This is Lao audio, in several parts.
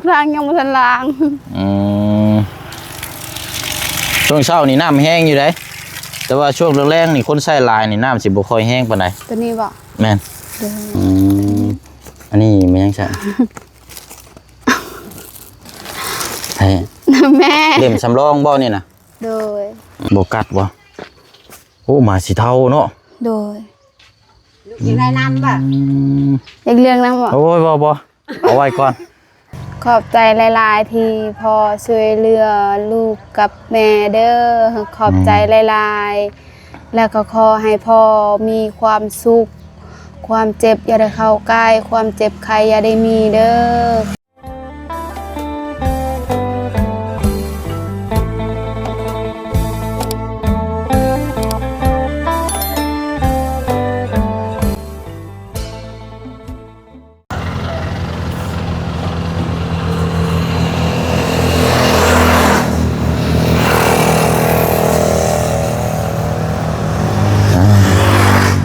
ທາງຍັງບໍ່ທັນລ້າງ. ອືມ ຊ່ວງເຊົ້ານີ້ນ້ຳແຮງຢູ່ເດ້ ແຕ່ວ່າຊ່ວງແລງໆນີ້ຄົນໃຊ້ຫຼາຍນີ້ ນ້ຳຊິບໍ່ຄ່ອຍແຮງປານໃດ. ຕົວນີ້ບໍ່? ແມ່ນ. ໂດຍ. ອືມ ອັນນີ້ແມ່ນຫຍັງຊະ? ໃຜ? ແມ່. ເຫຼັ້ມສຳລອງບໍ່ນີ້ນະ? ໂດຍ. ບໍ່ກັດບໍ່? ໂອ້ ໝາຊິເທົາເນາະ. ໂດຍ. ລູກຢາກໄດ້ນ້ຳບໍ່? ອືມ ຢາກລ້ຽງນ້ຳບໍ່? ໂອ້ຍ ບໍ່ ບໍ່ ເອົາໄວ້ກ່ອນ. ຂອບໃຈຫຼາຍໆ ທີ່ພໍ່ຊ່ວຍເຫຼືອລູກກັບແມ່ເດີ. ຂອບໃຈ ອືມ ຫຼາຍໆ ແລ້ວກໍຂໍໃຫ້ພໍ່ມີຄວາມສຸກ, ຄວາມເຈັບຢ່າໄດ້ເຂົ້າໃກ້, ຄວາມເຈັບໄຂ້ຢ່າໄດ້ມີເດີ.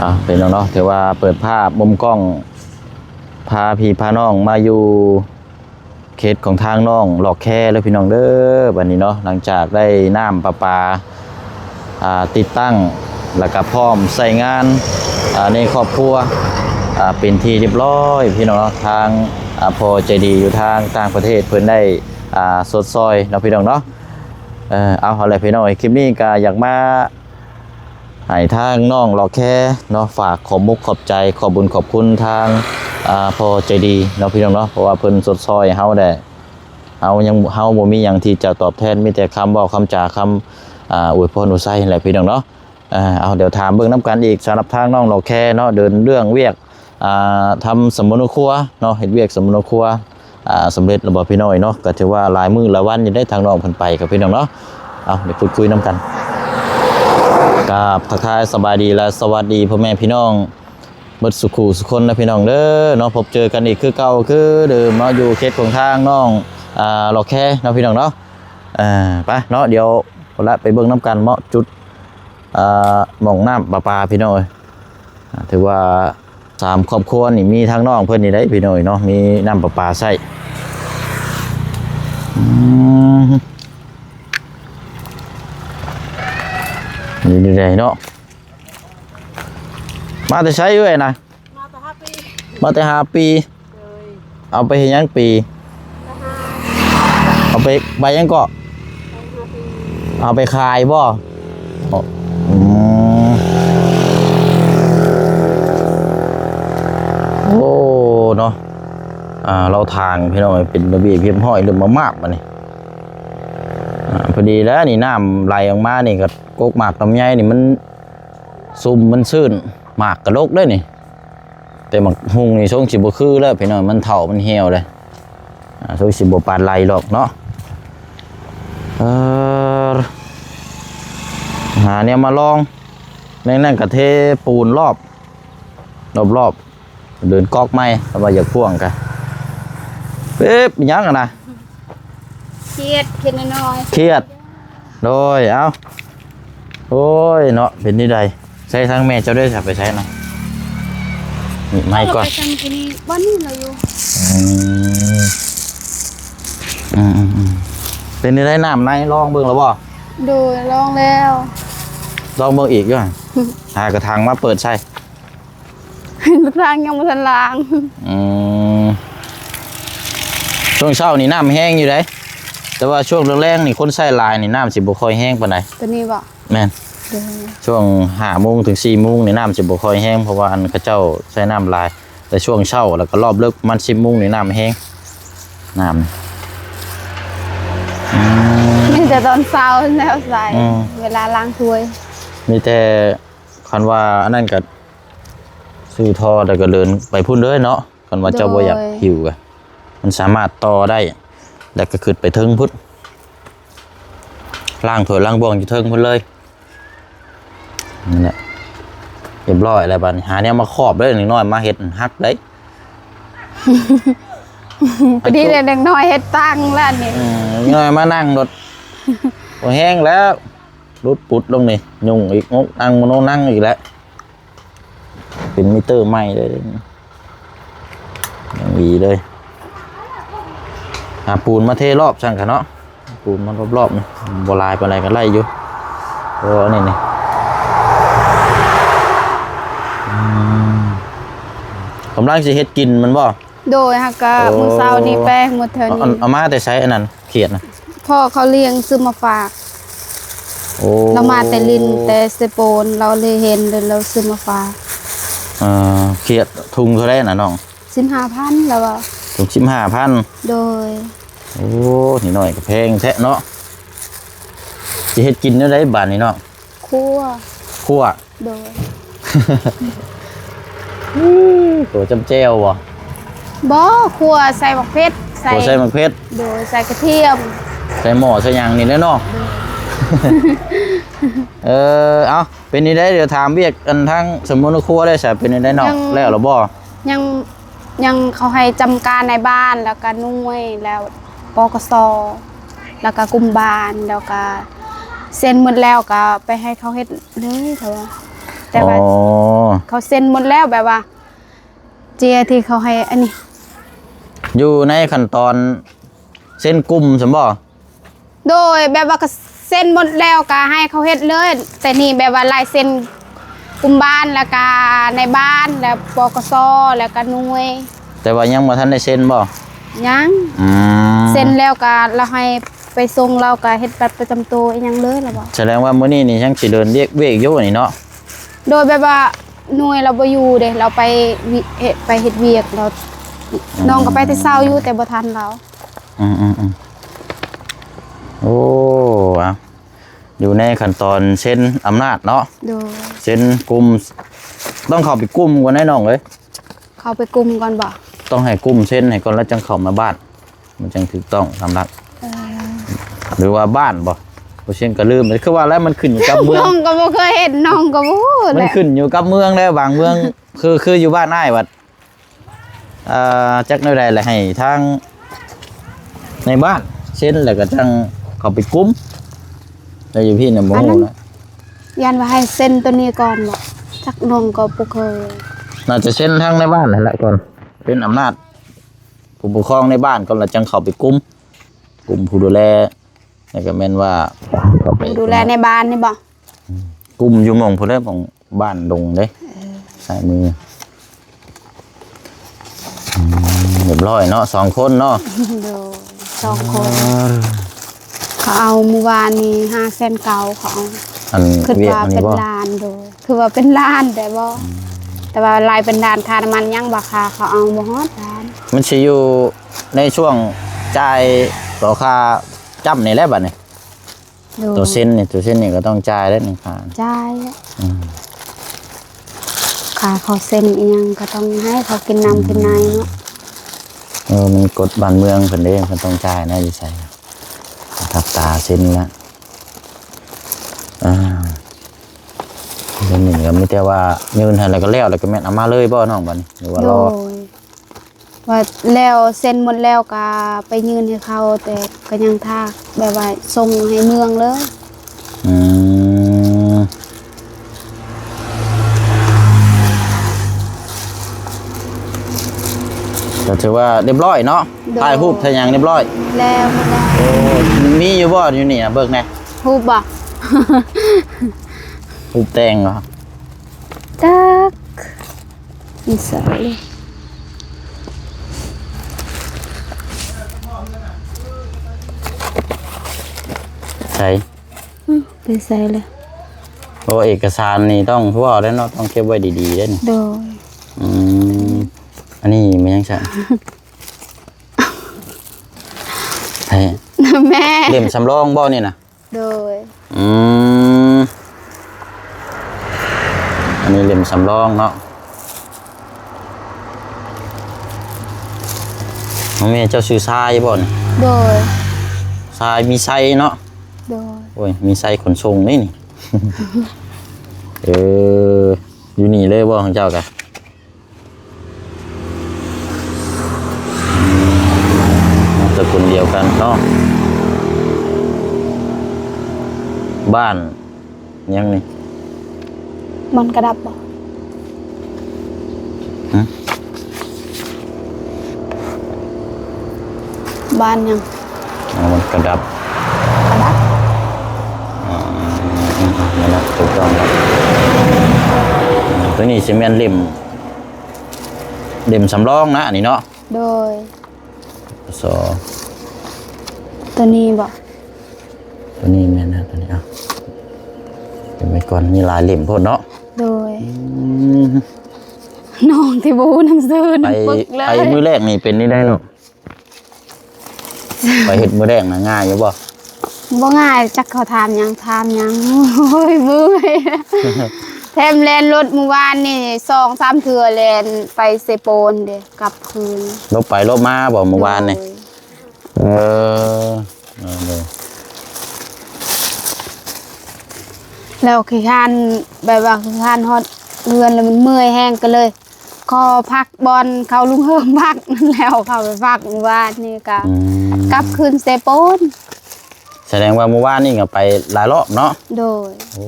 ອ່າ ພີ່ນ້ອງເນາະ ຖືວ່າເປີດພາບມຸມກ້ອງ ພາພີ່ພານ້ອງມາຢູ່ເຂດຂອງທາງໜອງຫຼອກແຄເດີພີ່ນ້ອງເດີ. ບັດນີ້ເນາະ ຫຼັງຈາກໄດ້ນ້ຳປະປາ ອ່າ ຕິດຕັ້ງ ແລ້ວກະພ້ອມໃຊ້ງານ ອ່າ ໃນຄອບຄົວ ອ່າ ເປັນທີ່ຮຽບຮ້ອຍພີ່ນ້ອງເນາະ. ທາງ ອ່າ ພໍ່ໃຈດີຢູ່ທາງຕ່າງປະເທດເພິ່ນໄດ້ ອ່າ ຊົດຊ່ອຍເນາະພີ່ນ້ອງເນາະ. ເອີ ເອົາ ເອົາແຫຼະພີ່ນ້ອງເອີຍ ຄລິບນີ້ກະຢາກມາ ໃຫ້ທາງນ້ອງຫຼອກແຄເນາະ ຝາກຂອບມຸກຂອບໃຈ ຂອບບຸນຂອບຄຸນທາງ ອ່າ ພໍ່ໃຈດີເນາະພີ່ນ້ອງເນາະ ເພາະວ່າເພິ່ນຊົດຊ່ອຍເຮົາແດ່ ເຮົາຍັງ ເຮົາບໍ່ມີຫຍັງທີ່ຈະຕອບແທນ ມີແຕ່ຄຳເວົ້າຄຳຈາ ຄຳ ອ່າ ອວຍພອນອວຍໄຊຫັ້ນແຫຼະພີ່ນ້ອງເນາະ. ເອົາ ດຽວຖາມເບິ່ງນຳກັນອີກ ສຳລັບທາງນ້ອງຫຼອກແຄເນາະ ເດີນເລື່ອງວຽກ ອ່າ ທຳສຳມະໂນຄົວເນາະ ເຮັດວຽກສຳມະໂນຄົວ ອ່າ ສຳເລັດແລ້ວບໍ່ພີ່ນ້ອງເນາະ? ກໍຖືວ່າຫຼາຍມື້ຫຼາຍວັນຢູ່ເດ້ ທາງນ້ອງເພິ່ນໄປກັບພີ່ນ້ອງເນາະ. ເອົາ ດຽວພູດຄຸຍນຳກັນ. ກາບທັກທາຍສະບາຍດີ ແລະ ສະຫວັດດີພໍ່ແມ່ພີ່ນ້ອງເບິດສູ່ຄູ່ສູ່ຄົນນະພີ່ນ້ອງເດີເນາະ. ພົບເຈີກັນອີກຄືເກົ່າຄືເດີມເນາະ ຢູ່ເຂດຂອງທາງນ້ອງ ອ່າ ຫຼອກແຄເນາະພີ່ນ້ອງເນາະ. ເອີ ໄປເນາະ ດຽວພຸ້ນລະ ໄປເບິ່ງນຳກັນເນາະ ຈຸດ ອ່າ ໝ່ອງນ້ຳປະປາພີ່ນ້ອງເອີຍ. ອ່າ ຖືວ່າສາມຄອບຄົວນີ້ ມີທາງນ້ອງເພິ່ນນີ້ໄດ໋ພີ່ນ້ອງເນາະ ມີນ້ຳປະປາໃຊ້. ອືມ ຢູ່ໃດເນາະ? ມາແຕ່ໃສເອື້ອຍນະ? ມາແຕ່ຫ້າປີ ມາແຕ່ຫ້າປີ. ໂດຍ. ເອົາໄປເຮັດຫຍັງປີ? ໄປຫາ ເອົາໄປ ໄປຫຍັງເກາະ? ໄປຫາປີ ເອົາໄປຂາຍບໍ່? ອືມ ໂອ້ ເນາະ ອ່າ ເລົາະທາງພີ່ນ້ອງເອີຍ ເປັນລະບຽບຮຽບຮ້ອຍ ເລີ່ມມາບໆ ບັດນີ້. ອ່າ ພໍດີແລ້ວນີ້ ນ້ຳໄຫຼອອກມານີ້ ກໍກົກໝາກລຳໄຍນີ້ມັນຊຸ່ມມັນຊື່ນ ໝາກກະດົກເດ້ນີ້ ແຕ່ໝາກຫຸ່ງນີ້ຊົງຊິບໍ່ຄືແລ້ວພີ່ນ້ອງ ມັນເຖົ້າມັນຫ່ຽວເດ້. ອ່າ ຊົງຊິບໍ່ປານໄລດອກເນາະ. ເອີ ຫາແນວມາລອງ ແມ່ນນັ້ນກະເທປູນລອບ ລອບໆ ເດີນກອກໃໝ່ ຖ້າວ່າຢາກກວ້າງກະ ເອີ ຫຍັງຫັ້ນນະ? ຂຽດ ຂຽດນ້ອຍໆ ຂຽດ. ໂດຍ ເອົາ ໂອ້ຍ ເນາະ ເປັນຈັ່ງໃດ? ໃຊ້ທາງແມ່ເຈົ້າໄດ້ສະ ໄປໃສນະ? ນີ້ ໄມ້ກ່ອນ ເອົາໄປທຳທີ່ນີ້ ບ້ານນີ້ລະຢູ່. ອືມ ອືມໆໆ ເປັນຈັ່ງໃດ ນ້ຳໃນ ລອງເບິ່ງແລ້ວບໍ່? ໂດຍ ລອງແລ້ວ. ລອງເບິ່ງອີກຢູ່ ຫາກະຖາງມາເປີດໃສ່. ທາງຍັງບໍ່ທັນລ້າງ. ອືມ ຊ່ວງເຊົ້ານີ້ນ້ຳແຮງຢູ່ເດ້ ແຕ່ວ່າຊ່ວງແລງໆນີ້ຄົນໃຊ້ຫຼາຍນີ້ ນ້ຳຊິບໍ່ຄ່ອຍແຮງປານໃດ. ຕົວນີ້ບໍ່? ແມ່ນ. ໂດຍ. ຊ່ວງຫ້າໂມງເຖິງສີ່ໂມງນີ້ ນ້ຳຊິບໍ່ຄ່ອຍແຮງ ເພາະວ່າອັນເຂົາເຈົ້າໃຊ້ນ້ຳຫຼາຍ ແຕ່ຊ່ວງເຊົ້າ ແລ້ວກໍລອບເລິກປະມານສິບໂມງນີ້ ນ້ຳແຮງ ນ້ຳ. ອືມ ມີແຕ່ຕອນເຊົ້າແລ້ວໃຊ້ ອືມ ເວລາລ້າງຖ້ວຍ ມີແຕ່ ຄັນວ່າອັນນັ້ນກໍຊື້ທໍ່ແລ້ວກໍເດີນໄປພຸ້ນເລີຍເນາະ. ຄັນວ່າເຈົ້າ ໂດຍ ບໍ່ຢາກຫິວກໍ ມັນສາມາດຕໍ່ໄດ້ ແລ້ວກໍຂຶ້ນໄປເທິງພຸ້ນ ລ້າງຖ້ວຍລ້າງບ່ວງຢູ່ເທິງພຸ້ນເລີຍ. ນັ້ນແຫຼະ ຮຽບຮ້ອຍແລ້ວ ບາດນີ້ຫາແນວມາຄອບເດີ້ ເດັກນ້ອຍມາເຮັດຫັກເດ້. ພໍດີແລ້ວ ເດັກນ້ອຍເຮັດຕັງແລ້ວນີ້ ອືມ ເດັກນ້ອຍມານັ່ງໂລດ ບໍ່ແຮງແລ້ວ ຫຼຸດປຸດລົງນີ້ ຫຍຸ້ງອີກ ນົກນັ່ງ ບໍ່ນົກນັ່ງອີກແລ້ວ. ເປັນມິເຕີໃໝ່ເລີຍ ຍັງດີເລີຍ. ຫາປູນມາເທລອບຊັ້ນກະເນາະ ປູນມາລອບໆ ນີ້ ບໍ່ຫຼາຍປານໃດກະໄດ້ຢູ່. ໂອ້ ອັນນີ້ນີ້ ອືມ ກຳລັງຊິເຮັດກິນແມ່ນບໍ່? ໂດຍ ຫາກະ ໂອ້ ມື້ເຊົ້ານີ້ແປ້ງໝົດແຖວນີ້. ເອົາ ເອົາມາແຕ່ໃສອັນນັ້ນ ຂຽດນະ? ພໍ່ເຂົາລ້ຽງຊື້ມາຝາກ. ໂອ້ ລາວມາແຕ່ຫຼິ້ນແຕ່ເຊໂປນ ລາວເລີຍເຫັນ ລາວຊື້ມາຝາກ. ເອີ ຂຽດທຸງເທົ່າໃດນະນ້ອງ? ສິບຫ້າພັນ ລາວວ່າ. ທຸງສິບຫ້າພັນ? ໂດຍ. ໂອ້ ນິດໜ້ອຍກະແພງແທ້ເນາະ. ຊິເຮັດກິນແນວໃດບາດນີ້ເນາະ? ຂົ້ວ. ຂົ້ວ? ໂດຍ. ໂຕຈຳແຈ່ວບໍ່? ບໍ່ ຂົ້ວໃສ່ໝາກເຜັດ ໃສ່ ຂົ້ວໃສ່ໝາກເຜັດ. ໂດຍ ໃສ່ກະທຽມ ໃສ່ໝໍ້ໃສ່ຫຍັງນີ້ແຫຼະເນາະ. ໂດຍ. ເອີ ເອົ້າ ເປັນຈັ່ງໃດ ດຽວຖາມວຽກອັນທາງສຳມະໂນຄົວໄດ້ຊະ ເປັນຈັ່ງໃດນ້ອງ? ຍັງ ແລ້ວລະບໍ່? ຍັງ ຍັງເຂົາໃຫ້ຈຳການນາຍບ້ານ ແລ້ວກະໜ່ວຍ ແລ້ວ ປກສ ແລ້ວກະກຸ່ມບ້ານ ແລ້ວກະເຊັນໝົດແລ້ວກະໄປໃຫ້ເຂົາເຮັດເລີຍ ເຂົາວ່າ. ແຕ່ວ່າ ອໍ ເຂົາເຊັນໝົດແລ້ວ ແບບວ່າ ເຈຍທີ່ເຂົາໃຫ້ອັນນີ້ ຢູ່ໃນຂັ້ນຕອນເຊັນກຸ່ມຊັ້ນບໍ່? ໂດຍ ແບບວ່າກະເຊັນໝົດແລ້ວກະໃຫ້ເຂົາເຮັດເລີຍ ແຕ່ນີ້ແບບວ່າລາຍເຊັນກຸ່ມບ້ານ ແລ້ວກະນາຍບ້ານ ແລ້ວ ປກສ ແລ້ວກະໜ່ວຍ. ແຕ່ວ່າຍັງບໍ່ທັນໄດ້ເຊັນບໍ່? ຍັງ. ອືມ ເຊັນແລ້ວກະລາວໃຫ້ໄປສົ່ງ ລາວກະເຮັດບັດປະຈຳໂຕອີ່ຫຍັງເລີຍລະບໍ່? ສະແດງວ່າມື້ນີ້ນີ້ຍັງຊິເດີນວຽກ ວຽກຢູ່ນີ້ເນາະ? ໂດຍ ແບບວ່າໜ່ວຍລາວບໍ່ຢູ່ເດ້ ລາວໄປ ເຮັດ ໄປເຮັດວຽກ ແລ້ວ ອືມ ນ້ອງກະໄປແຕ່ເຊົ້າຢູ່ ແຕ່ບໍ່ທັນລາວ. ອືມໆໆ ໂອ້ ເອົ້າ ຢູ່ໃນຂັ້ນຕອນເຊັນອຳນາດເນາະ. ໂດຍ. ເຊັນກຸ່ມ ຕ້ອງເຂົ້າໄປກຸ່ມກ່ອນໄດ໋ນ້ອງເອີຍ. ເຂົ້າໄປກຸ່ມກ່ອນບໍ່? ຕ້ອງໃຫ້ກຸ່ມເຊັນໃຫ້ກ່ອນ ແລ້ວຈັ່ງເຂົ້າມາບ້ານ ມັນຈັ່ງຖືກຕ້ອງຕາມຫຼັກ. ເອີ ຫຼືວ່າບ້ານບໍ່? ບໍ່ເຊັນກະລືມ ຄືວ່າແລ້ວ ມັນຂຶ້ນຢູ່ກັບເມືອງ. ນ້ອງກະບໍ່ເຄີຍເຮັດ ນ້ອງກະບໍ່ຮູ້ແຫຼະ ມັນຂຶ້ນຢູ່ກັບເມືອງແຫຼະ. ບາງເມືອງ ຄື ຄືຢູ່ບ້ານອ້າຍ ວ່າ ເອີ ຈັກແນວໃດລະ ໃຫ້ທາງໃນບ້ານເຊັນ ແລ້ວກະຈັ່ງເຂົ້າໄປກຸ່ມ ແຕ່ຢູ່ພີ້ນະບໍ່ຮູ້ລະ. ຢ້ານວ່າໃຫ້ເຊັນໂຕນີ້ກ່ອນບໍ່? ຈັກ ນ້ອງກະບໍ່ເຄີຍ. ໜ້າຈະເຊັນທາງໃນບ້ານຫັ້ນລະກ່ອນ ເປັນອຳນາດຜູ້ປົກຄອງໃນບ້ານກ່ອນ ແລ້ວຈັ່ງເຂົ້າໄປກຸ່ມ ກຸ່ມຜູ້ດູແລ ແລ້ວກະແມ່ນວ່າເຂົ້າໄປ ຜູ້ດູແລໃນບ້ານນີ້ບໍ່? ກຸ່ມຢູ່ໝ່ອງພຸ້ນແຫຼະ ໝ່ອງ ບ້ານດົງເດ້. ເອີ ຊ້າຍມື. ອືມ ຮຽບຮ້ອຍເນາະ ສອງຄົນເນາະ. ໂດຍ ສອງຄົນ. ເອີ ເຂົາເອົາມື້ວານນີ້ຫ້າແສນເກົ້າ ເຂົາເອົາ. ອັນ ຄິດວ່າເປັນລ້ານ. ໂດຍ ຄືວ່າເປັນລ້ານແຕ່ບໍ່ ອືມ ແຕ່ວ່າຫຼາຍເປັນລ້ານ ຄ່ານ້ຳມັນຫຍັງ ວ່າຄ່າເຂົາເອົາບໍ່ຮອດລ້ານ. ມັນຊິຢູ່ໃນຊ່ວງຈ່າຍຕໍ່ຄ່າຈ້ຳນີ້ແຫຼະບາດນີ້. ໂດຍ. ໂຕເຊັນນີ້ ໂຕເຊັນນີ້ກະຕ້ອງຈ່າຍແລ້ວນີ້ຄ່າ. ຈ່າຍ. ອືມ ຄ່າເຂົາເຊັນອີ່ຫຍັງກະຕ້ອງໃຫ້ເຂົາກິນນ້ຳ ອືມ ກິນໃນເນາະ. ເອີ ມັນກົດບ້ານເມືອງເພິ່ນເດ້ ເພິ່ນຕ້ອງຈ່າຍນະ ຢູ່ໃສ ທັບຕາເຊັນລະ. ອ່າ ດຽວນີ້ກະມີແຕ່ວ່າຍື່ນໃຫ້ແລ້ວກະແລ້ວ ແລ້ວກະແມ່ນເອົາມາເລີຍບໍ່ນ້ອງ ບາດນີ້ ຫຼືວ່າລໍ? ໂດຍ. ວ່າແລ້ວ ເຊັນໝົດແລ້ວກະໄປຍື່ນໃຫ້ເຂົາ ແຕ່ກະຍັງຖ້າ ແບບວ່າສົ່ງໃຫ້ເມືອງເລີຍ. ອືມ ກະຖືວ່າຮຽບຮ້ອຍເນາະ. ໂດຍ. ຖ່າຍຮູບຖ່າຍຫຍັງຮຽບຮ້ອຍ ແລ້ວໝົດແລ້ວ. ໂອ້ ມີຢູ່ບໍ່ຢູ່ນີ້ນະ ເບິ່ງແດ່. ຮູບບໍ່? ຮູບແຕ່ງເນາະ. ຈັກ ນິໄສ ໃສ ອືມ ໄປໃສລະ? ໂອ ເອກະສານນີ້ຕ້ອງ ຄືວ່າແລ້ວເນາະ ຕ້ອງເກັບໄວ້ດີໆເດ້ນີ້. ໂດຍ. ອືມ ອັນນີ້ແມ່ນຫຍັງຊະ? ໃສ ແມ່ ເຫຼັ້ມສຳລອງບໍ່ນີ້ນະ? ໂດຍ. ອືມ ອັນນີ້ເຫຼັ້ມສຳລອງເນາະ. ນ້ອງເມ ເຈົ້າຊື່ຊາຍບໍ່ນີ້? ໂດຍ. ຊາຍມີໄຊເນາະ? ໂດຍ. ໂອ້ຍ ມີໄຊຂົນສົ່ງເດ້ນີ້. ເອີ ຢູ່ນີ້ເລີຍບໍ່ຂອງເຈົ້າກະ? ອືມ ນາມສະກຸນດຽວກັນເນາະ. ບ້ານຫຍັງນີ້? ມັນກະດັບບໍ່? ຫຶ? ບ້ານຫຍັງ? ອໍ ມັນກະດັບ ກະດັບ. ອໍ ນັ້ນລະ ຖືກຕ້ອງລະ. ໂຕນີ້ຊິແມ່ນເຫຼັ້ມ ເຫຼັ້ມສຳລອງນະ ອັນນີ້ເນາະ. ໂດຍ. ສ ໂຕນີ້ບໍ? ໂຕນີ້ແມ່ນນະ ໂຕນີ້. ເອົາ ເກັບໄວ້ກ່ອນ ມີຫຼາຍເຫຼັ້ມໂພດເນາະ. ໂດຍ. ອືມ ນ້ອງທີ່ບໍ່ຮູ້ໜັງສື ໄປ ນຳປຶກເລີຍ. ໄປມື້ແລກນີ້ເປັນແນວໃດເນາະ? ໄປເຮັດມື້ແລກນະ ງ່າຍຢູ່ບໍ່? ບໍ່ງ່າຍ ຈັກເຂົາຖາມຫຍັງ ຖາມຫຍັງ. ໂອ້ຍ ເມື່ອຍ. ແຖມແລ່ນລົດມື້ວານນີ້ສອງສາມເທື່ອ ແລ່ນໄປເຊໂປນເດ້ ກັບຄືນ. ລົບໄປລົບມາບໍ່ມື້ວານນີ້? ໂດຍ. ເອີ ເອີ ໂດຍ. ແລ້ວຂີ້ຄ້ານ ແບບວ່າຂີ້ຄ້ານຮອດເຮືອນແລ້ວມັນເມື່ອຍແຮງ ກໍເລີຍ ຂໍພັກບ່ອນເຂົາລຸງເຮີມພັກນັ້ນແຫຼະ ເຂົາໄປພັກມື້ວານນີ້ກະ ອືມ ກັບຄືນເຊໂປນ. ສະແດງວ່າມື້ວານນີ້ກໍໄປຫຼາຍລອບເນາະ? ໂດຍ. ໂອ້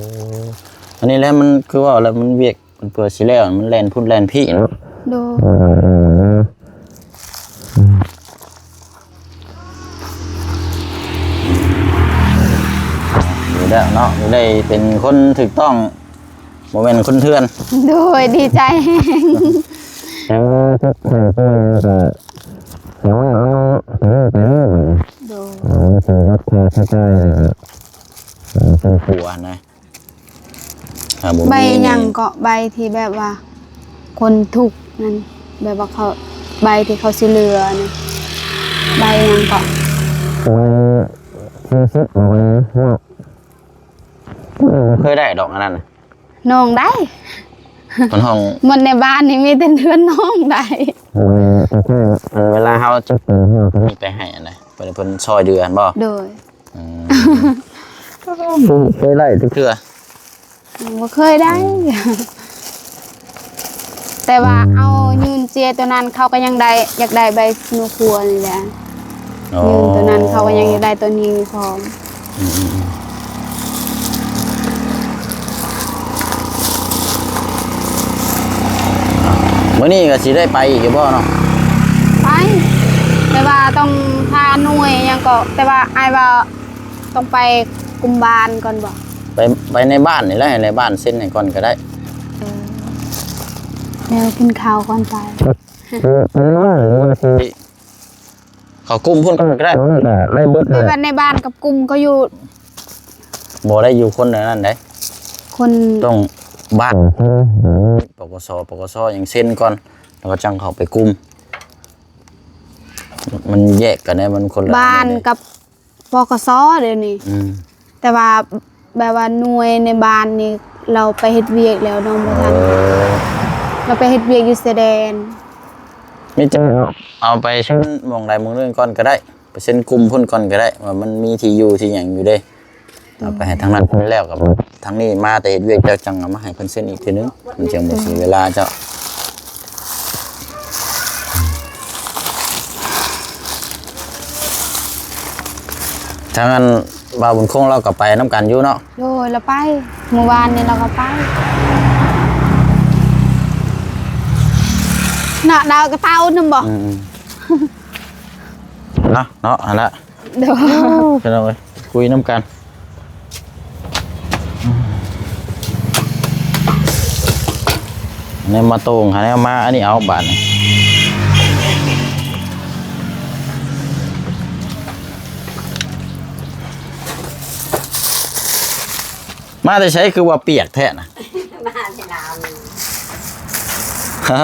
ອັນນີ້ແຫຼະ ມັນຄືວ່າແລ້ວ ມັນວຽກ ມັນເພື່ອຊິແລ້ວ ມັນແລ່ນພຸ້ນແລ່ນພີ້ເນາະ? ໂດຍ. ອືມ ອືມ ອືມ ຢູ່ແລ້ວເນາະ ຢູ່ໄດ້ເປັນຄົນຖືກຕ້ອງ ບໍ່ແມ່ນຄົນເຖື່ອນ. ໂດຍ ດີໃຈແຮງ. ເອີ ຈັກເພິ່ນເພິ່ນກະ ເອີ ເອີ ເອີ ໄປເລີຍ. ໂດຍ. ເອີ ເພິ່ນຮັບຄ່າໃຊ້ຈ່າຍ ເອີ ເພິ່ນຜົວນະ ຖ້າບໍ່ມີ ໃບຫຍັງເກາະ ໃບທີ່ແບບວ່າຄົນທຸກນັ້ນ ແບບວ່າເຂົາ ໃບທີ່ເຂົາຊິເຫຼືອນະ ໃບຫຍັງເກາະ? ໃບທີ່ສິບ ໃບ ບໍ່ເຄີຍໄດ້ດອກອັນນັ້ນນະ. ນ້ອງໄດ້ ມັນຫ້ອງ ມັນໃນບ້ານນີ້ມີແຕ່ເຮືອນນ້ອງໄດ້. ເອີ ກໍຄືເວລາເຮົາຈະໄປເຮົາກໍໄດ້ໄປໃຫ້ອັນໃດ ເພິ່ນ ເພິ່ນຊ່ອຍເຫຼືອຫັ້ນບໍ່? ໂດຍ. ອືມ ບໍ່ເຄີຍໄດ້ຈັກເທື່ອ. ຍັງບໍ່ເຄີຍໄດ້. ອືມ ແຕ່ວ່າ ອືມ ເອົາຍື່ນເຈ້ຍໂຕນັ້ນ ເຂົາກໍຍັງໄດ້ ຢາກໄດ້ໃບສະໜູຄົວນີ້ແຫຼະ. ອໍ ຍື່ນໂຕນັ້ນ ເຂົາກໍຍັງຢາກໄດ້ໂຕນີ້ພ້ອມ. ອືມ ອືມ ອືມ. ມື້ນີ້ກໍຊິໄດ້ໄປອີກຢູ່ບໍ່ເນາະ? ໄປ ແຕ່ວ່າຕ້ອງຖ້າໜ່ວຍຫຍັງກໍ ແຕ່ວ່າອ້າຍວ່າຕ້ອງໄປກຸ່ມບ້ານກ່ອນບໍ? ໄປ ໄປໃນບ້ານນີ້ແຫຼະ ໃຫ້ໃນບ້ານເຊັນໃຫ້ກ່ອນກໍໄດ້. ເອີ ແລ້ວກິນເຂົ້າກ່ອນໄປ. ເອີ ເອີ ເຂົ້າກຸ່ມພຸ້ນກໍໄດ້ ໄດ້ເບິດ ແຕ່ວ່າໃນບ້ານກັບກຸ່ມເຂົາຢູ່ ບໍ່ໄດ້ຢູ່ຄົນອັນນັ້ນໃດ ຄົນຕ້ອງບ້ານ ປກສ ປກສ ຫຍັງເຊັນກ່ອນ ແລ້ວກໍຈັ່ງເຂົ້າໄປກຸ່ມ ມັນແຍກກັນໄດ໋ ມັນຄົນລະ ບ້ານກັບ ປກສ ດຽວນີ້. ອືມ ແຕ່ວ່າແບບວ່າໜ່ວຍໃນບ້ານນີ້ ລາວໄປເຮັດວຽກແລ້ວເນາະ ບໍ່ທັນ. ເອີ ລາວໄປເຮັດວຽກຢູ່ຊາຍແດນ. ມີແຕ່ເອົາໄປເຊັນໝ່ອງໃດໝ່ອງໜຶ່ງກ່ອນກໍໄດ້ ໄປເຊັນກຸ່ມພຸ້ນກ່ອນກໍໄດ້ ວ່າມັນມີທີ່ຢູ່ທີ່ຫຍັງຢູ່ເດ້. ເອົາໄປໃຫ້ທາງນັ້ນເພິ່ນແລ້ວ ກັບທາງນີ້ມາແຕ່ເຮັດວຽກ ເຈົ້າຈັ່ງເອົາມາໃຫ້ເພິ່ນເຊັນອີກເທື່ອໜຶ່ງ ມັນຈັ່ງບໍ່ເສຍເວລາເຈົ້າ. ທາງອັນບ່າວບຸນຄົງລາວກໍໄປນຳກັນຢູ່ເນາະ? ໂດຍ ລາວໄປ ມື້ວານນີ້ລາວກໍໄປ ເນາະ ດາວກະເຕົ້ານຳບໍ? ອືມ ເນາະ ເນາະ ຫັ້ນລະ ໂດຍ ພີ່ນ້ອງເອີຍ ຄຸຍນຳກັນ. ແນວມາໂຕ່ງ ຫາແນວມາອັນນີ້ເອົາບາດນີ້ ມາແຕ່ໃສຄືວ່າປຽກແທ້ນະ? ມາແຕ່ລາວນີ້ ຮະ?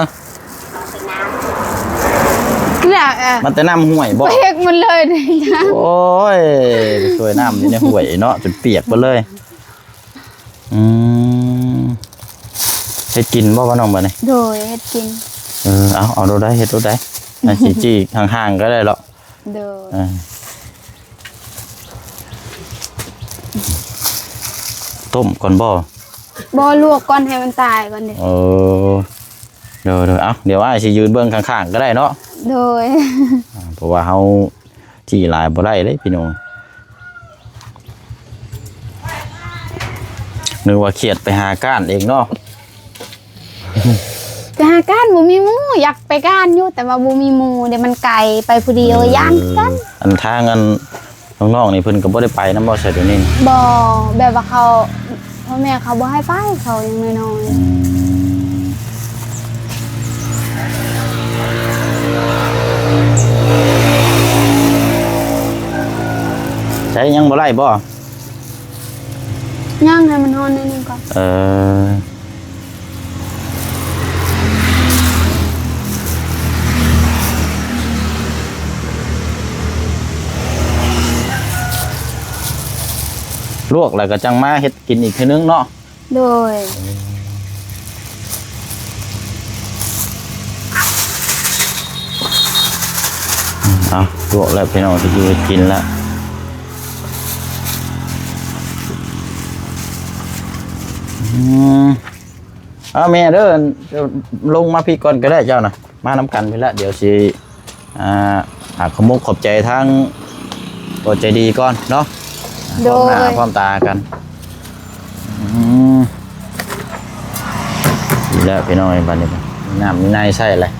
ມາແຕ່ນ້ຳ ເອີ ມາແຕ່ນ້ຳຫ້ວຍບໍ? ປຽກໝົດເລີຍນີ້ ໂອ້ຍ ໄປຊ່ວຍນ້ຳຢູ່ໃນຫ້ວຍເນາະ ຈົນປຽກເບິດເລີຍ. ອືມ ເຮັດກິນບໍ່ ນ້ອງ ບາດນີ້? ໂດຍ ເຮັດກິນ. ເອີ ເອົາ ເອົາໂລດໄດ໋ ເຮັດໂລດໄດ໋ ອັນຊິຈີ່ຫ່າງໆກໍໄດ້ເນາະ. ໂດຍ ເອີ ຕົ້ມກ່ອນບໍ່? ບໍ່ ລວກກ່ອນ ໃຫ້ມັນຕາຍກ່ອນເດ້. ເອີ ໂດຍໆ ເອົາ ດຽວອ້າຍຊິຢືນເບິ່ງຂ້າງໆກໍໄດ້ເນາະ. ໂດຍ ອ່າ ເພາະວ່າເຮົາຈີ່ຫຼາຍບໍ່ໄດ້ເດ້ພີ່ນ້ອງ ນຶກວ່າຂຽດໄປຫາກ້ານເອງເນາະ. ກະຫາການ ບໍ່ມີໝູ່ ຢາກໄປການຢູ່ ແຕ່ວ່າບໍ່ມີໝູ່ເດ ມັນໄກ ໄປຜູ້ດຽວ ເອີ ຢ້ານຄືກັນ. ອັນທາງອັນ ນ້ອງໆນີ້ເພິ່ນກໍບໍ່ໄດ້ໄປນຳບໍ່ ໃສດຽວນີ້? ບໍ່ ແບບວ່າເຂົາ ພໍ່ແມ່ເຂົາບໍ່ໃຫ້ໄປ ເຂົາຍັງນ້ອຍໆ. ອືມ ໃຊ້ຍັງບໍ່ໄດ້ບໍ່? ຍັງ ໃຫ້ມັນຮ້ອນໜ້ອຍໜຶ່ງກ່ອນ. ເອີ ລວກແລ້ວກໍຈັ່ງມາເຮັດກິນອີກເທື່ອໜຶ່ງເນາະ. ໂດຍ. ເອົາ ລວກແລ້ວພີ່ນ້ອງ ຊິຢູ່ເຮັດກິນແລ້ວ. ອືມ ເອົາແມ່ເດີ ລົງມາພີ້ກ່ອນກໍໄດ້ເຈົ້ານະ ມານຳກັນພີ້ລະ ດຽວຊິ ອ່າ ຫາຂອບມຸກຂອບໃຈທາງຜູ້ໃຈດີກ່ອນເນາະ. ໂດຍ. ພ້ອມໜ້າພ້ອມຕາກັນ. ອືມ ດີແລ້ວພີ່ນ້ອງເອີຍ ບັດນີ້ມີນ້ຳມີໃນໃຊ້ແລ້ວ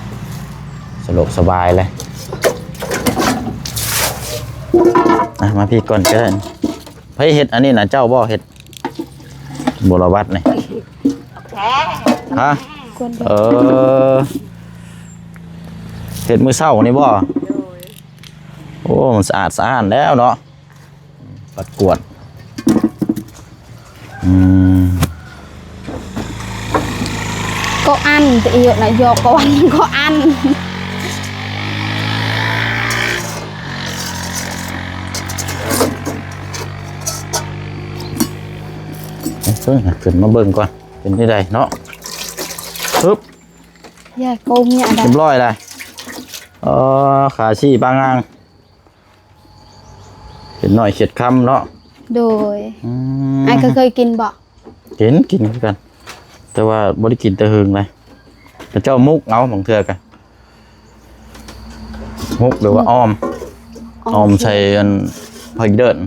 ສະດວກສະບາຍເລີຍ. ອ່ະ ມາພີ້ກ່ອນກໍໄດ້. ໃຜເຮັດອັນນີ້ນະ ເຈົ້າບໍ່ເຮັດ? ບົວລະວັດນີ້ ແທ້ ຮະ? ເອີ ເຮັດມື້ເຊົ້ານີ້ບໍ່? ໂດຍ. ໂອ້ ມັນສະອາດສະອ້ານແລ້ວເນາະ ປັດກວາດ. ອືມ ກໍອັນ ແຕ່ອີກນະ ຢອກກໍອັນ ກໍອັນ. ເອີ ຂຶ້ນມາເບິ່ງກ່ອນ ເປັນຈັ່ງໃດເນາະ. ປຶບ ຢາໂກງຍາດະ ຮຽບຮ້ອຍລະ. ເອີ ຂາຊີ້ປາງາງ ເຮັດໜ້ອຍເຮັດຄຳເນາະ. ໂດຍ. ອືມ ອ້າຍກໍເຄີຍກິນບໍ່? ກິນ ກິນຄືກັນ ແຕ່ວ່າບໍ່ໄດ້ກິນແຕ່ເຫິງແລ້ວ. ເຂົາເຈົ້າໝົກເອົາ ບາງເທື່ອກໍໝົກ ຫຼືວ່າ ອືມ ອ້ອມ ອ້ອມ ອ້ອມໃສ່ອັນ ຜັກເດີນ.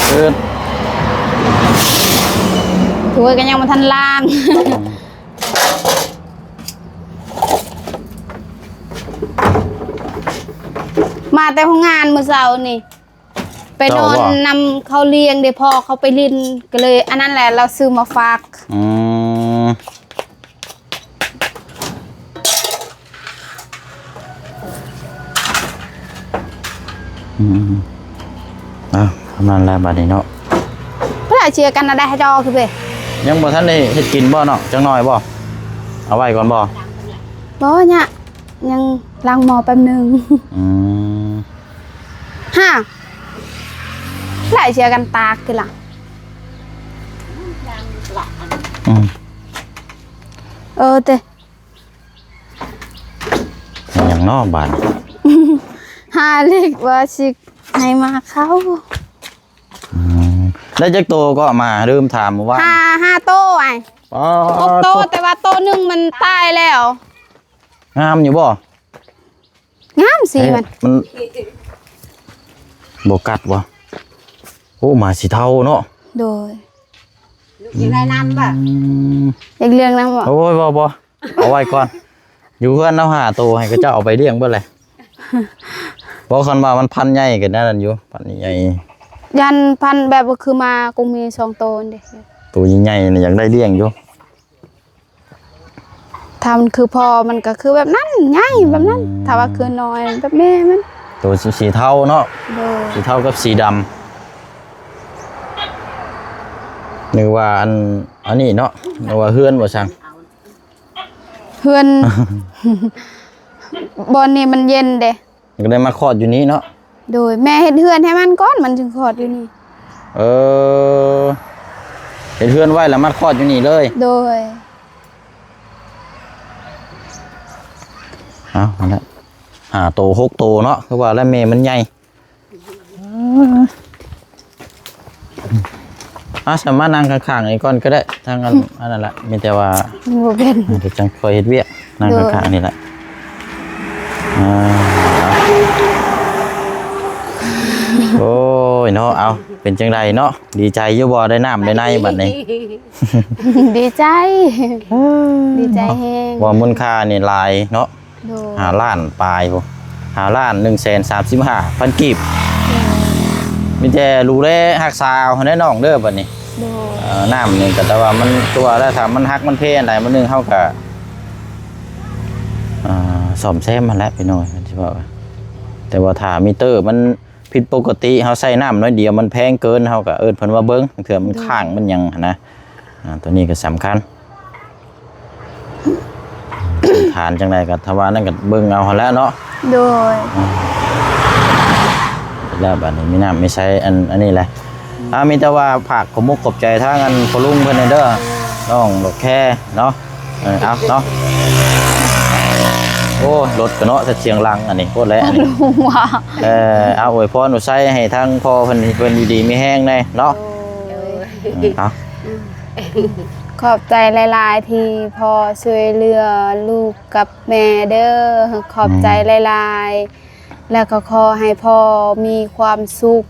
ເອີ ຖ້ວຍກໍຍັງບໍ່ທັນລ້າງ. ມາແຕ່ໂຮງງານມື້ເຊົ້ານີ້ ໄປນອນນຳເຂົາລ້ຽງເດ້ ພໍ່ເຂົາໄປຫຼິ້ນ ກໍເລີຍອັນນັ້ນແຫຼະ ລາວຊື້ມາຝາກ. ອືມ ອືມ ເອົາ ປະມານນັ້ນແຫຼະບາດນີ້ເນາະ. ພະລາເຈຍກັນນະໄດ້ເຈົ້າຄືເບ ຍັງບໍ່ທັນໄດ້ເຮັດກິນບໍ່ເນາະ? ຈັກໜ້ອຍບໍ່? ເອົາໄວ້ກ່ອນບໍ່? ບໍ່ຍະ ຍັງລ້າງໝໍ້ແປັບໜຶ່ງ. ອືມ ຮະ ຫຼາຍເຊຍກັນຕາກຄືລະ. ອືມ ເອີເຕ ຫຍັງເນາະບາດນີ້? ຫາເລັກວ່າຊິໃຫ້ໝາເຂົ້າ. ອືມ ໄດ້ຈັກໂຕກໍໝາ? ລືມຖາມມື້ວານ. ຫ້າ ຫ້າໂຕອ້າຍ. ປາດ ຫົກໂຕ ແຕ່ວ່າໂຕໜຶ່ງມັນຕາຍແລ້ວ. ງາມຢູ່ບໍ່? ງາມສີມັນ. ມັນບໍ່ກັດບໍ່? ໂອ້ ໝາສີເທົາເນາະ. ໂດຍ. ລູກຢາກໄດ້ນຳບໍ່? ອືມ ຢາກລ້ຽງນຳບໍ່? ໂອ້ຍ ບໍ່ ບໍ່ ເອົາໄວ້ກ່ອນ. ຢູ່ເຮືອນເຮົາຫ້າໂຕ ໃຫ້ເຂົາເຈົ້າເອົາໄປລ້ຽງເບິດແຫຼະ. ບໍ່ ຄັນວ່າມັນພັນໃຫຍ່ກໍນັ້ນຢູ່ ພັນໃຫຍ່. ຢ້ານພັນແບບວ່າຄືໝາກຸງມີສອງໂຕນີ້ເດ້ ໂຕໃຫຍ່ໆນີ້ຢາກໄດ້ລ້ຽງຢູ່. ຖ້າມັນຄືພໍ່ມັນກໍຄືແບບນັ້ນ ໃຫຍ່ແບບນັ້ນ. ອືມ ຖ້າວ່າຄືນ້ອຍແບບແມ່ມັນ ໂຕສີ ສີເທົາເນາະ. ໂດຍ ສີເທົາກັບສີດຳ. ນຶກວ່າອັນ ອັນນີ້ເນາະ ນຶກວ່າເຮືອນວ່າຊັ້ນ. ເຮືອນ ບ່ອນນີ້ມັນເຢັນເດ້. ກໍໄດ້ມາຄອດຢູ່ນີ້ເນາະ. ໂດຍ ແມ່ເຮັດເຮືອນໃຫ້ມັນກ່ອນ ມັນຈຶ່ງຄອດຢູ່ນີ້. ເອີ ເຮັດເຮືອນໄວ້ແລ້ວມາຄອດຢູ່ນີ້ເລີຍ. ໂດຍ. ເອົາ ຫັ້ນແຫຼະ ຫ້າໂຕ ຫົກໂຕເນາະ ຄືວ່າແລ້ວແມ່ມັນໃຫຍ່. ອາ ສາມາດນັ່ງຂ້າງໆນີ້ກ່ອນກໍໄດ້ ທາງອັນ ອັນນັ້ນລະ ມີແຕ່ວ່າບໍ່ເປັນ ດຽວຈັ່ງຄ່ອຍເຮັດວຽກ ນັ່ງຂ້າງໆນີ້ລະ. ໂດຍ. ອ່າ ຍເນາະ ເອົາ ເປັນຈັ່ງໃດເນາະ ດີໃຈຢູ່ບໍ່ ໄດ້ນ້ຳໄດ້ໃນບັດນີ້? ດີໃຈ ດີໃຈແຮງ ເພາະວ່າມູນຄ່ານີ້ຫຼາຍເນາະ ໂດຍ ຫ້າລ້ານປາຍພຸ້ນ ຫ້າລ້ານໜຶ່ງແສນສາມສິບຫ້າພັນກີບ ໂດຍ ມີແຕ່ດູແລຮັກສາເອົາຫັ້ນແຫຼະນ້ອງເດີບັດນີ້ ໂດຍ ເອີ ນ້ຳນີ້ກໍແຕ່ວ່າມັນຕົວະແລ້ວ ຖ້າມັນຫັກມັນເພອັນໃດມື້ໜຶ່ງເຮົາກໍ ອ່າ ສ້ອມແຊມຫັ້ນແຫຼະພີ່ນ້ອງ ຊິເວົ້າ ແຕ່ວ່າຖ້າມີເຕີມັນ ຜິດປົກກະຕິ ເຮົາໃຊ້ນ້ຳໜ້ອຍດຽວ ມັນແພງເກີນ ເຮົາກໍເອີ້ນເພິ່ນມາເບິ່ງ ເທື່ອມັນ ໂດຍ ຄ້າງມັນຫຍັງຫັ້ນນະ ອ່າ ຕົວນີ້ກໍສຳຄັນ ພື້ນຖານຈັ່ງໃດກໍ ຖ້າວ່ານັ້ນກໍເບິ່ງເອົາຫັ້ນແຫຼະເນາະ ໂດຍ ອ່າ ແລ້ວບັດນີ້ມີນ້ຳມີໃຊ້ ອັນ ອັນນີ້ແຫຼະ ອ່າ ມີແຕ່ວ່າຝາກຂອບມຸກຂອບໃຈທາງອັນພໍ່ລຸງເພິ່ນແດ່ເດີ ນ້ອງດອກແຄເນາະ ເອີ ເອົາເນາະ ໂອ້ ລົດກໍເນາະ ສຽງດັງອັນນີ້ໂພດແຫຼະ ເອີ ເອົາ ອວຍພອນອວຍໄຊໃຫ້ທາງພໍ່ເພິ່ນ ເພິ່ນຢູ່ດີມີແຮງແດ່ເນາະ ໂດຍ ເອີ ເອົາ ຂອບໃຈຫຼາຍໆ ທີ່ພໍ່ຊ່ວຍເຫຼືອລູກກັບແມ່ເດີ ຂອບໃຈ ອືມ ຫຼາຍໆ ແລ້ວກໍຂໍໃຫ້ພໍ່ມີຄວາມສຸກ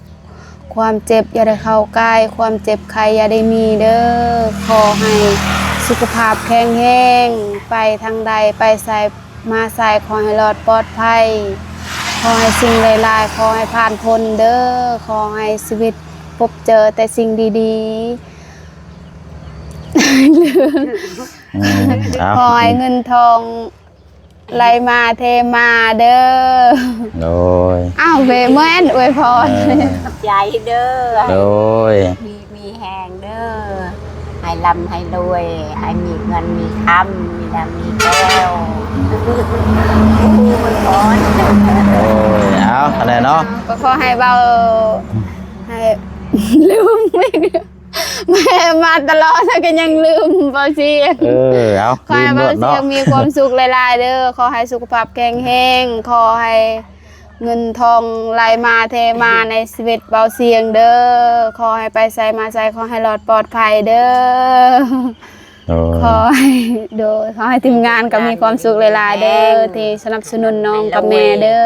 ຄວາມເຈັບຢ່າໄດ້ເຂົ້າໃກ້ ຄວາມເຈັບໄຂ້ຢ່າໄດ້ມີເດີ ຂໍໃຫ້ສຸຂະພາບແຂງແຮງ ໄປທາງໃດໄປໃສມາໃສ ຂໍໃຫ້ລອດປອດໄພ ຂໍໃຫ້ສິ່ງຫຼາຍໆ ຂໍໃຫ້ຜ່ານພົ້ນເດີ ຂໍໃຫ້ຊີວິດພົບເຈີແຕ່ສິ່ງດີໆ ອືມ ເອົາ ຂໍໃຫ້ເງິນທອງ ໄຫຼມາເທມາເດີ ໂດຍ ອ້າວ ເວເມີນອວຍພອນ ເອີ ຂອບໃຈເດີ ໂດຍ ມີ ມີແຮງເດີ ໃຫ້ລ່ຳໃຫ້ລວຍ ໃຫ້ມີເງິນມີຄຳ ມີນ້ຳມີແກ້ວ ອວຍພອນ ໂດຍ ເອົາ ອັນນັ້ນເນາະ ກໍຂໍໃຫ້ເວົ້າ ໃຫ້ລືມ ແມ່ມາຕະຫຼອດ ແລ້ວກໍຍັງລືມເບົາສຽງ ເອີ ເອົາ ຂໍໃຫ້ເບົາສຽງມີຄວາມສຸກຫຼາຍໆເດີ ຂໍໃຫ້ສຸຂະພາບແຂງແຮງ ຂໍໃຫ້ເງິນທອງໄຫຼມາເທມາໃນຊີວິດເບົາສຽງເດີ ຂໍໃຫ້ໄປໃສມາໃສ ຂໍໃຫ້ລອດປອດໄພເດີ ໂດຍ ຂໍໃຫ້ ໂດຍ ຂໍໃຫ້ທີມງານກໍມີຄວາມສຸກຫຼາຍໆເດີ ທີ່ສະໜັບສະໜູນນ້ອງກັບແມ່ເດີ.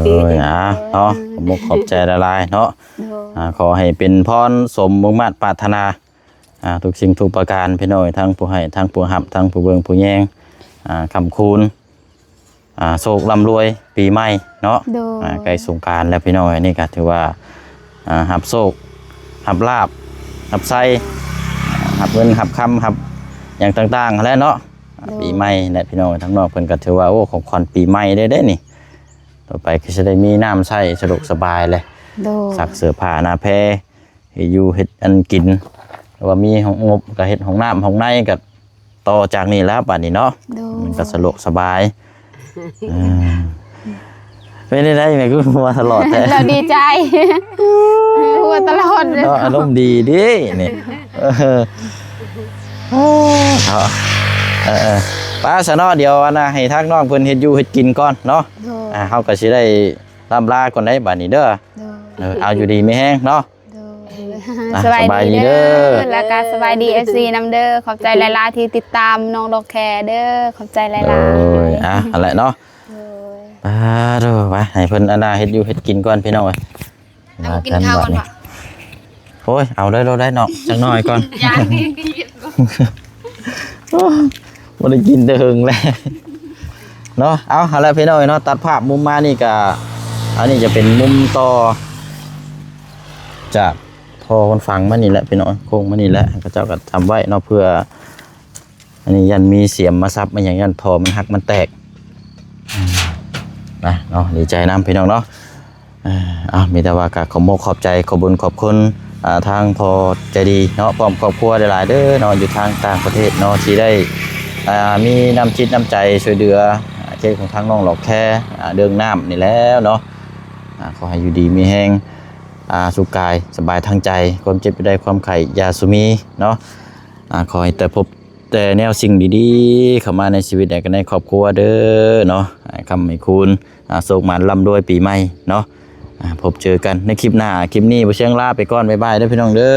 ໂດຍ ອ່າ ເນາະ ຂອບມຸກຂອບໃຈຫຼາຍໆເນາະ ໂດຍ ອ່າ ຂໍໃຫ້ເປັນພອນສົມມຸ່ງມາດປາດຖະໜາ ອ່າ ທຸກສິ່ງທຸກປະການ ພີ່ນ້ອງ ທັງຜູ້ໃຫ້ ທັງຜູ້ຮັບ ທັງຜູ້ເບິ່ງຜູ້ແຍງ ອ່າ ຄ້ຳຄູນ ອ່າ ໂຊກລ່ຳລວຍປີໃໝ່ເນາະ ໂດຍ ອ່າ ໃກ້ສົງການແລ້ວ ພີ່ນ້ອງ ອັນນີ້ກໍຖືວ່າ ອ່າ ຮັບໂຊກ ຮັບລາບ ຮັບໄຊ ຮັບເງິນ ຮັບຄຳ ຮັບຫຍັງຕ່າງໆຫັ້ນແຫຼະເນາະ ໂດຍ ປີໃໝ່ແຫຼະ ພີ່ນ້ອງ ທາງນອກເພິ່ນກໍຖືວ່າ ໂອ້ ຂອງຂວັນປີໃໝ່ເດ້ ເດ້ນີ້ ຕໍ່ໄປກໍຊິໄດ້ມີນ້ຳໃຊ້ສະດວກສະບາຍແຫຼະ ໂດຍ ຊັກເສື້ອຜ້າໜ້າແພ ເຮັດຢູ່ເຮັດອັນກິນ ຫຼືວ່າມີຫ້ອງ ງົບກໍເຮັດຫ້ອງນ້ຳຫ້ອງໃນ ກໍຕໍ່ຈາກນີ້ແລ້ວບາດນີ້ເນາະ ໂດຍ ມັນກໍສະດວກສະບາຍ ເອີ ເປັນໄດ້ໄດແມ່ ຄືຫົວຕະຫຼອດແທ້ ແລ້ວດີໃຈ ຫົວຕະຫຼອດເນາະ ອາລົມດີເດ້ນີ້ ເອີ ເອີ ເອີ ໄປຊະເນາະ ດຽວອັນນ່າ ໃຫ້ທາງນ້ອງເພິ່ນເຮັດຢູ່ເຮັດກິນກ່ອນເນາະ ໂດຍ ອ່າ ເຮົາກໍຊິໄດ້ລ່ຳລາກ່ອນໄດ໋ບາດນີ້ເດີ ໂດຍ ເອີ ເອົາ ຢູ່ດີມີແຮງເນາະ ໂດຍ ອ່ະ ສະບາຍດີເດີ ສະບາຍດີເດີ ແລ້ວກໍສະບາຍດີ ເອັຟຊີ ນຳເດີ ຂອບໃຈຫຼາຍໆທີ່ຕິດຕາມນ້ອງດອກແຄເດີ ຂອບໃຈຫຼາຍໆ ໂດຍ ອ່ະ ຫັ້ນແຫຼະເນາະ ໂດຍ ປາໂທ ໄປ ໃຫ້ເພິ່ນອັນນ່າເຮັດຢູ່ເຮັດກິນກ່ອນ ພີ່ນ້ອງເອີຍ ເອົາ ກິນເຂົ້າກ່ອນ ວ່າກັນບັດນີ້ ໂອ້ຍ ເອົາເລີຍ ໂລດໄດ້ເນາະ ຈັກໜ້ອຍກ່ອນ ບໍ່ໄດ້ກິນແຕ່ເຫິງແລ້ວເນາະ ເອົາ ຫັ້ນແຫຼະ ພີ່ນ້ອງເນາະ ຕັດພາບມຸມມານີ້ກະ ອັນນີ້ຈະເປັນມຸມຕໍ່ຈາກທໍ່ມັນຝັງມານີ້ແຫຼະ ພີ່ນ້ອງ ໂຄ້ງມານີ້ແຫຼະ ເຂົາເຈົ້າກໍທຳໄວ້ເນາະ ເພື່ອ ອັນນີ້ຢ້ານມີສຽມມາສັບມາຫຍັງ ຢ້ານທໍ່ມັນຫັກມັນແຕກ ນະເນາະ ດີໃຈນຳ ພີ່ນ້ອງເນາະ ເອີ ເອົາ ມີແຕ່ວ່າກໍຂອບມົກຂອບໃຈ ຂອບບຸນຂອບຄຸນ ອ່າ ທາງພໍ່ໃຈດີເນາະ ພ້ອມຄອບຄົວຫຼາຍໆເດີເນາະ ຢູ່ທາງຕ່າງປະເທດເນາະ ທີ່ໄດ້ ອ່າ ມີນ້ຳຈິດນ້ຳໃຈຊ່ວຍເຫຼືອ ອ່າ ເຂດຂອງທາງນ້ອງດອກແຄ ອ່າ ເລື່ອງນ້ຳນີ້ແຫຼະເນາະ ອ່າ ຂໍໃຫ້ຢູ່ດີມີແຮງ ອ່າ ສຸກກາຍສະບາຍທາງໃຈ ຄວາມເຈັບຢ່າໄດ້ ຄວາມໄຂ້ຢ່າສູ່ມີເນາະ ອ່າ ຂໍໃຫ້ແຕ່ພົບ ແຕ່ແນວສິ່ງດີໆເຂົ້າມາໃນຊີວິດ ແລະ ກໍໃນຄອບຄົວເດີເນາະ ໃຫ້ຄ້ຳໃຫ້ຄູນ ອ່າ ໂຊກໝານລ່ຳລວຍປີໃໝ່ເນາະ ອ່າ ພົບເຈີກັນໃນຄລິບໜ້າ ຄລິບນີ້ບໍ່ຊຽງລາໄປກ່ອນ ບາຍບາຍເດີພີ່ນ້ອງເດີ.